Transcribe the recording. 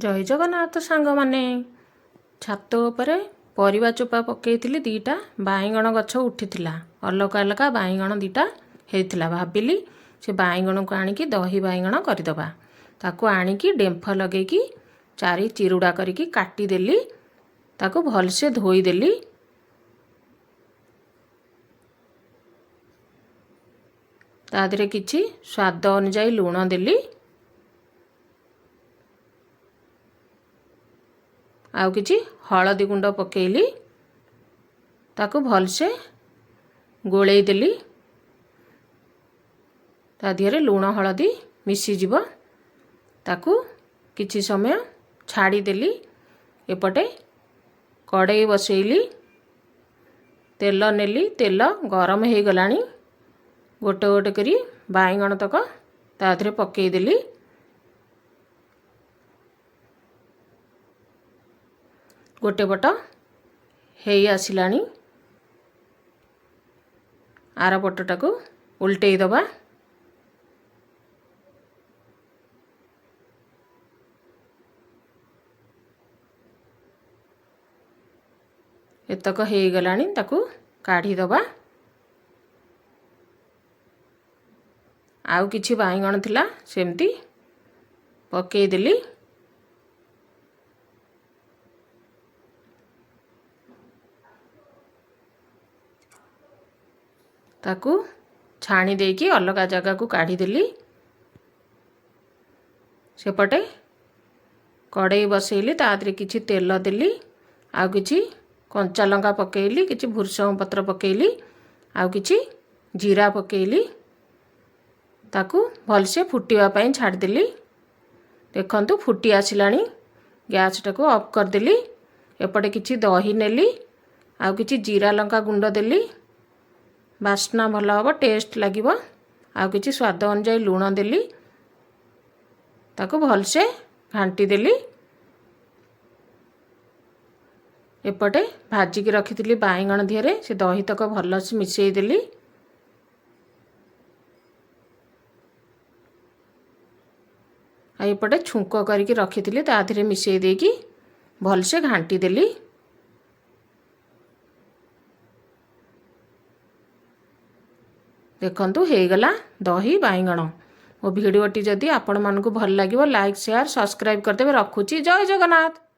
ଜୟ ଜଗନ୍ନାଥ ସାଙ୍ଗମାନେ। ଛାତ ଉପରେ ପରିବା ଚୋପା ପକାଇଥିଲି, ଦୁଇଟା ବାଇଗଣ ଗଛ ଉଠିଥିଲା। ଅଲଗା ଅଲଗା ବାଇଗଣ ଦୁଇଟା ହେଇଥିଲା। ଭାବିଲି ସେ ବାଇଗଣକୁ ଆଣିକି ଦହି ବାଇଗଣ କରିଦେବା। ତାକୁ ଆଣିକି ଡେମ୍ଫ ଲଗେଇକି ଚାରି ଚିରୁଡ଼ା କରିକି କାଟିଦେଲି। ତାକୁ ଭଲସେ ଧୋଇଦେଲି। ତା ଦେହରେ କିଛି ସ୍ୱାଦ ଅନୁଯାୟୀ ଲୁଣ ଦେଲି। ଆଉ କିଛି ହଳଦୀ ଗୁଣ୍ଡ ପକାଇଲି। ତାକୁ ଭଲସେ ଗୋଳେଇ ଦେଲି। ତା ଦେହରେ ଲୁଣ ହଳଦୀ ମିଶିଯିବ। ତାକୁ କିଛି ସମୟ ଛାଡ଼ିଦେଲି। ଏପଟେ କଡ଼େଇ ବସେଇଲି, ତେଲ ନେଲି। ତେଲ ଗରମ ହେଇଗଲାଣି। ଗୋଟେ ଗୋଟେ କରି ବାଇଗଣ ତକ ତା ଦେହରେ ପକାଇଦେଲି। ଗୋଟେ ପଟ ହେଇ ଆସିଲାଣି, ଆର ପଟଟାକୁ ଉଲଟେଇ ଦେବା। ଏତକ ହେଇଗଲାଣି, ତାକୁ କାଢ଼ିଦେବା। ଆଉ କିଛି ବାଇଗଣ ଥିଲା, ସେମିତି ପକାଇଦେଲି। ତାକୁ ଛାଣି ଦେଇକି ଅଲଗା ଜାଗାକୁ କାଢ଼ିଦେଲି। ସେପଟେ କଡ଼େଇ ବସେଇଲି, ତା ଦେହରେ କିଛି ତେଲ ଦେଲି, ଆଉ କିଛି କଞ୍ଚା ଲଙ୍କା ପକାଇଲି, କିଛି ଭୃସଙ୍ଗ ପତ୍ର ପକାଇଲି, ଆଉ କିଛି ଜିରା ପକାଇଲି। ତାକୁ ଭଲସେ ଫୁଟିବା ପାଇଁ ଛାଡ଼ିଦେଲି। ଦେଖନ୍ତୁ, ଫୁଟି ଆସିଲାଣି। ଗ୍ୟାସ୍ଟାକୁ ଅଫ୍ କରିଦେଲି। ଏପଟେ କିଛି ଦହି ନେଲି, ଆଉ କିଛି ଜିରା ଲଙ୍କା ଗୁଣ୍ଡ ଦେଲି। ବାସ୍ନା ଭଲ ହେବ, ଟେଷ୍ଟ ଲାଗିବ। ଆଉ କିଛି ସ୍ୱାଦ ଅନୁଯାୟୀ ଲୁଣ ଦେଲି। ତାକୁ ଭଲସେ ଘାଣ୍ଟି ଦେଲି। ଏପଟେ ଭାଜିକି ରଖିଥିଲି ବାଇଗଣ ଦିହରେ ସେ ଦହି ତକ ଭଲସେ ମିଶାଇ ଦେଲି। ଆଉ ଏପଟେ ଛୁଙ୍କ କରିକି ରଖିଥିଲି, ତା ଦେହରେ ମିଶାଇ ଦେଇକି ଭଲସେ ଘାଣ୍ଟି ଦେଲି। ଦେଖନ୍ତୁ, ହେଇଗଲା ଦହି ବାଇଗଣ। ମୋ ଭିଡ଼ିଓଟି ଯଦି ଆପଣମାନଙ୍କୁ ଭଲ ଲାଗିବ, ଲାଇକ୍, ସେୟାର, ସବସ୍କ୍ରାଇବ୍ କରିଦେବେ। ରଖୁଛି, ଜୟ ଜଗନ୍ନାଥ।